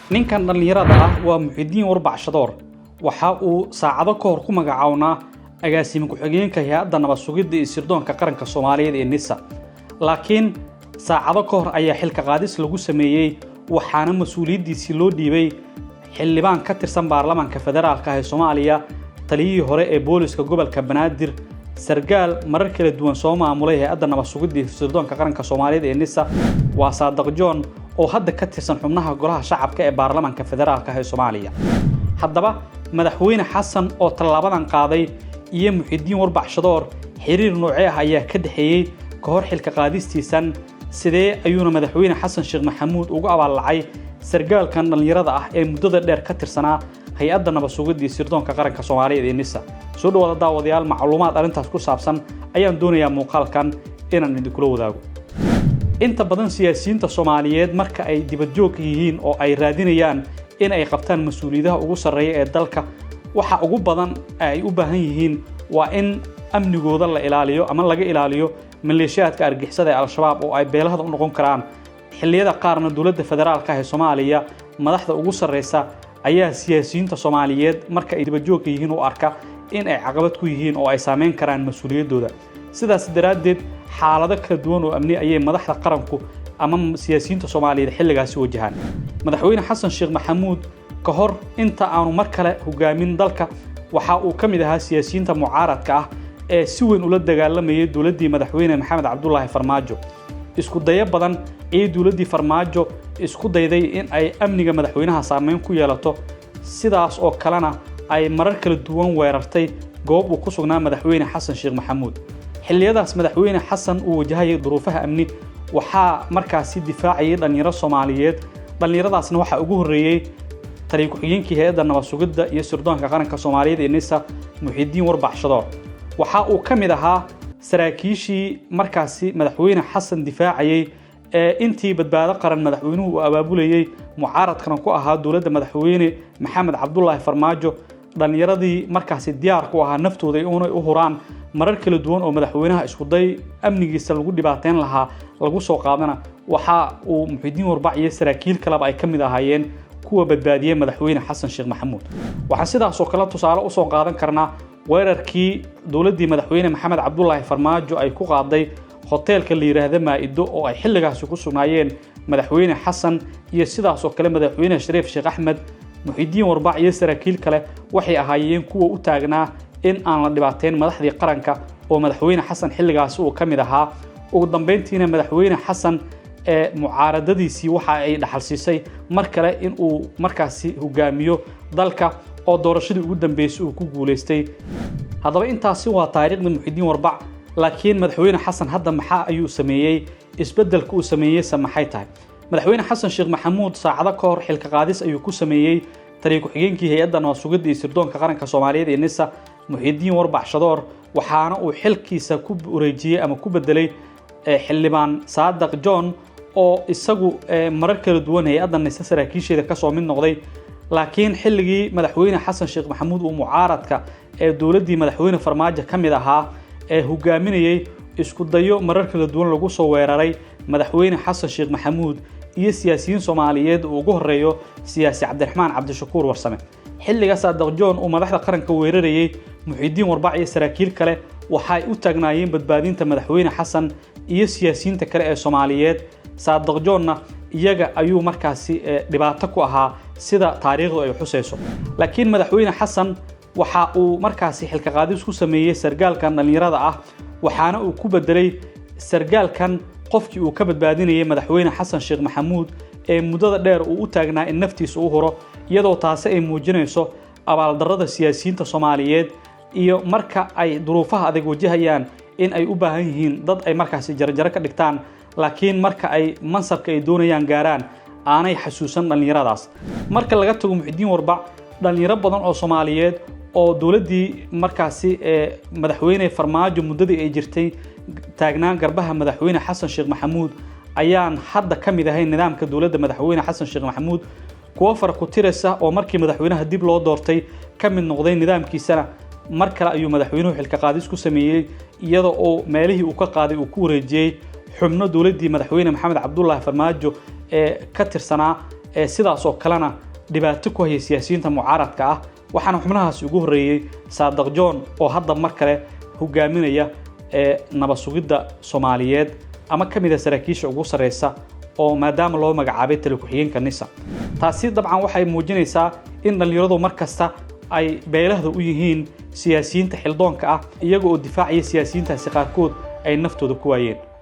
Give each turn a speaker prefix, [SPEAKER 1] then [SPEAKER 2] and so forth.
[SPEAKER 1] Ninkan dhallinyarada ah waa Muxidiin Warbac Shadoor. Waxa uu saacado ka hor ku magacawnaa agaasime ku-xigeenka hay-adda nabad sugidda iyo sirdoonka qaranka Soomaaliyeed ee NISA, laakiin saacado ka hor ayaa xilka qaadis lagu sameeyey, waxaana mas-uuliyaddiisii loo dhiibay xildhibaan ka tirsan baarlamaanka federaalka ah ee Soomaaliya, taliyihii hore ee booliska gobolka Banaadir, sargaal marar kala duwan soo maamulay hay-adda nabad sugidda iyo sirdoonka qaranka Soomaaliyeed ee NISA. Waa Saadaq John oo hadda ka tirsan xubnaha golaha shacabka ee baarlamaanka federaalka ah ee Soomaaliya. Haddaba, Madaxweyne Xasan oo tallaabadan qaaday iyo Muxidiin Warbac Shadoor xiriir noocee ah ayaa ka dhexeeyey ka hor xilka qaadistiisan? Sidee ayuuna Madaxweyne Xasan Sheekh Maxamuud ugu abaallacay sargaalkan dhallinyarada ah ee muddada dheer ka tirsanaa hay-adda nabad sugidda iyo sirdoonka qaranka Soomaaliyeed ee NISA? Soo dhawaada, daawadayaal. Macluumaad arrintaas ku saabsan ayaan doonayaa muuqaalkan inaan idinkula wadaago. Inta badan siyaasiyiinta Soomaaliyeed marka ay dibadjoog yihiin oo ay raadinayaan in ay qabtaan mas-uuliyadaha ugu sarreeya ee dalka, waxa ugu badan ay u baahan yihiin waa in amnigooda la ilaaliyo ama laga ilaaliyo maleeshiyaadka argixisada ee Al-Shabaab oo ay beelahada u noqon karaan. Xilliyada qaarna dowladda federaalka ah ee Soomaaliya madaxda ugu sarreysa ayaa siyaasiyiinta Soomaaliyeed marka ay dibadjoogka yihiin u arka in ay caqabad ku yihiin oo ay saameyn karaan mas-uuliyaddooda. Sidaas daraaddeed, xaalado kala duwan oo amni ayay madaxda qaranku ama siyaasiyiinta Soomaaliyeed xilligaasi wajahaan. Madaxweyne Xasan Sheekh Maxamuud ka hor inta aanu mar kale hogaamin dalka, waxa uu ka mid ahaa siyaasiyiinta mucaaradka ah ee si weyn ula dagaalamayay dowladdii Madaxweyne Maxamed Cabdulaahi Farmaajo. Isku dayo badan ayay dowladdii Farmaajo isku dayday in ay amniga madaxweynaha saameyn ku yeelato, sidaas oo kalena ay marar kala duwan weerartay goob uu ku sugnaa Madaxweyne Xasan Sheekh Maxamuud. Xilliyadaas Madaxweyne Xasan uu wajahayay duruufaha amni, waxaa markaasi difaacayay dhallinyaro Soomaaliyeed. Dhallinyaradaasna waxaa ugu horreeyey taliya ku-xigeenkii hay-adda nabad sugidda iyo sirdoonka qaranka Soomaaliyeed ee NISA, Muxidiin Warbac Shadoor. Waxa uu ka mid ahaa saraakiishii markaasi Madaxweyne Xasan difaacayey ee intii Badbaado Qaran madaxweynuhu uu abaabulayey, mucaaradkana ku ahaa dowladda Madaxweyne Maxamed Cabdulaahi Farmaajo. Dhallinyaradii markaasi diyaar ku ahaa naftooda inay u huraan marar kala duwan oo madaxweynaha iskuday amnigiisa lagu dhibaateyn lahaa lagu soo qaadana, waxa uu Muxidiin Warbac iyo saraakiil kaleba ay ka mid ahaayeen kuwa badbaadiyey Madaxweyne Xasan Sheekh Maxamuud. Waxaan sidaas oo kale tusaale usoo qaadan karnaa weerarkii dowladdii Madaxweyne Maxamed Cabdulaahi Farmaajo ay ku qaaday hoteelka la yidhaahda Maa-ido oo ay xilligaasi ku sugnaayeen Madaxweyne Xasan iyo sidaas oo kale Madaxweyne Shariif Sheekh Axmed. Muxidiin Warbac iyo saraakiil kale waxay ahaayeen kuwa u taagnaa in aan la dhibaateyn madaxdii qaranka oo Madaxweyne Xasan xilligaasi uu ka mid ahaa. Ugu dambeyntiina Madaxweyne Xasan ee mucaaradadiisii waxa ay dhaxal siisay mar kale in uu markaasi hogaamiyo dalka oo doorashadii ugu dambeysay uu ku guulaystay. Haddaba, intaasi waa taariikhda Muxidiin Warbac. Laakiin Madaxweyne Xasan hadda maxaa ayuu sameeyey? Isbeddelka uu sameeyey se maxay tahay? Madaxweyne Xasan Sheekh Maxamuud saacado ka hor xilka qaadis ayuu ku sameeyey taliya ku-xigeenkii hay-adda nabad sugidda iyo sirdoonka qaranka Soomaaliyeed ee NISA, Muxidiin Warbac Shadoor, waxaana uu xilkiisa ku wareejiyey ama ku bedelay xildhibaan Saadaq John oo isagu marar kala duwan hay-adda NISA saraakiisheeda kasoo mid noqday, laakiin xilligii Madaxweyne Xasan Sheekh Maxamuud uu mucaaradka ee dowladdii Madaxweyne Farmaajo ka mid ahaa ee hogaaminayey isku dayo marar kala duwan lagu soo weeraray Madaxweyne Xasan Sheekh Maxamuud iyo siyaasiyiin Soomaaliyeed uu ugu horeeyo siyaasi Cabdiraxmaan Cabdishakuur Warsame. Xilliga Saadaq John uu madaxda qaranka weerarayey, Muxidiin Warbac iyo saraakiil kale waxay u taagnaayeen badbaadinta Madaxweyne Xasan iyo siyaasiyiinta kale ee Soomaaliyeed. Saadaq John-na iyaga ayuu markaasi dhibaato ku ahaa, sida taariikhdu ay xusayso. Laakiin Madaxweyne Xasan waxa uu markaasi xilka qaadis ku sameeyey sargaalkan dhallinyarada ah, waxaana uu ku bedelay sargaalkan qofkii uu ka badbaadinayay Madaxweyne Xasan Sheekh Maxamuud ee muddada dheer uu u taagnaa in naftiisa u huro, iyadoo taasi ay muujinayso abaaldarrada siyaasiyiinta Soomaaliyeed iyo marka ay duruufaha adag wajahayaan in ay u baahan yihiin dad ay markaasi jarjaro ka dhigtaan, laakiin marka ay mansabka ay doonayaan gaaraan aanay xasuusan dhallinyaradaas. Marka laga tago Muxidiin Warbac, dhallinyaro badan oo Soomaaliyeed oo dowladdii markaasi ee Madaxweyne Farmaajo muddadii ay jirtay taagnaan garbaha Madaxweyne Xasan Sheekh Maxamuud ayaan hadda ka mid ahayn nidaamka dowladda Madaxweyne Xasan Sheekh Maxamuud. Kuwo fara ku tiraysa oo markii madaxweynaha dib loo doortay ka mid noqday nidaamkiisana, mar kale ayuu madaxweynuhu xilka qaadis ku sameeyey, iyada oo meelihii uu ka qaaday uu ku wareejiyey xubno dowladdii Madaxweyne Maxamed Cabdulaahi Farmaajo ee ka tirsanaa. Ee sidaas oo kalena dhibaato ku haya siyaasiyiinta mucaaradka ah, waxaana xubnahaasi ugu horreeyey Saadaq John oo hadda mar kale hogaaminaya ee nabad sugidda Soomaaliyeed ama ka mid a saraakiisha ugu sarreysa, oo maadaama loo magacaabay tali ku-xigeenka NISA. Taasi dabcan waxay muujinaysaa in dhallinyaradu mar kasta ay beelahda u yihiin siyaasiyiinta xildoonka ah, iyaga oo difaacaya siyaasiyiintaasi qaarkood ay naftooda ku waayeen.